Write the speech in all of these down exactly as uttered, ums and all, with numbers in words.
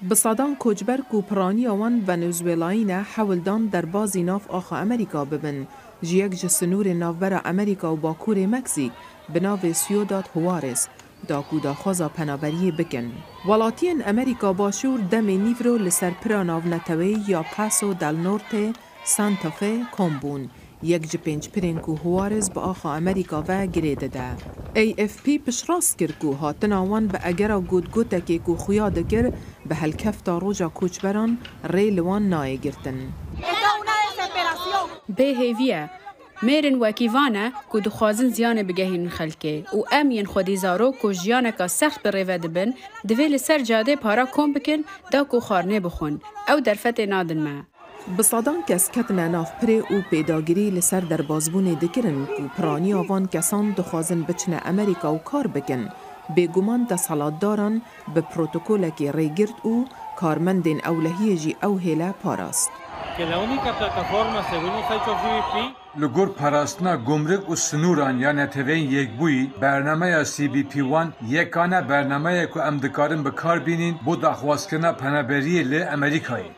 Bi sedan koçber ku piraniya wan Venezuelayî ne, hewl dan derbazî nav axa Amerîka bibin, ji yek ji sinûrên navbera Amerîka û Bakurê Meksîk, bi navê Ciudad Juárez, da ku daxwaza penaberiyê bikin. Welatiyên Amerîka Başûr demê nîvro li ser pira navneteweyî ya Paso del Norte Santa Fe kom bûn, yek ji pênc pirên ku Juarez bi axa Amerîka ve girê dide. A F P piştrast kir ku hatina wan bi egera gotgotekê ku xuya dikir bi helkefta roja koçberan rê li wan nayê girtin. Bê hêvî ye. Mêrin wekî van e ku dixwazin ziyanê bigehînin xelkê û em yên xwedî zarok ku jiyaneka sext bi rê ve dibin, divê li ser cadê para kom bikin da ku xwarinê bixwin. Ew derfetê nadin me. Bi sedan kes ketine nav pirê û pêdagirî li ser derbazbûnê dikirin ku piraniya van kesan dixwazin biçine Amerîka û kar bikin. Bêguman desthilatdaran bi protokolekê rêgirt û karmendên ewlehiyê jî ew hêle parast. Que la única plataforma, según nos ha dicho Xi Jinping, Li gor parastina gumruk û sinûran ya Neteweyên Yekbûyî, bernameya C B P One yekane bernameya ku em dikarin bi kar bînin bo daxwazkirina penaberiyê li Amerîkayê.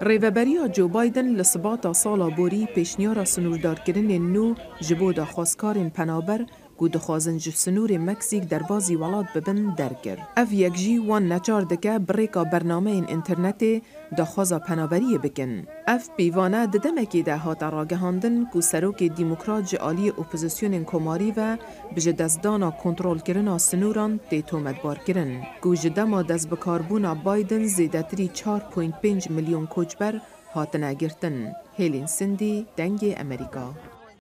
Rêveberiya Joe Biden li sibata sala borî pêşniyara sinûrdarkirinên nû ji bo daxwazkarên penaber ku dixwazin ji sinûrê Meksîk derbazî welat bibin derkir. Ev yek jî wan neçar dike bi rêka bernameyên înternetê daxwaza penaberiyê bikin. Ev pîvane di demekê de hate ragihandin ku serokê demokrat ji aliyê opozisyonên komarî ve bi ji destdana kontrolkirina sinûran tê tometbarkirin, ku ji dema destbikarbûna Biden zêdetirî çar point pênc milyon koçber hatine girtin. Hêlîn Sindî, Dengê Amerîka.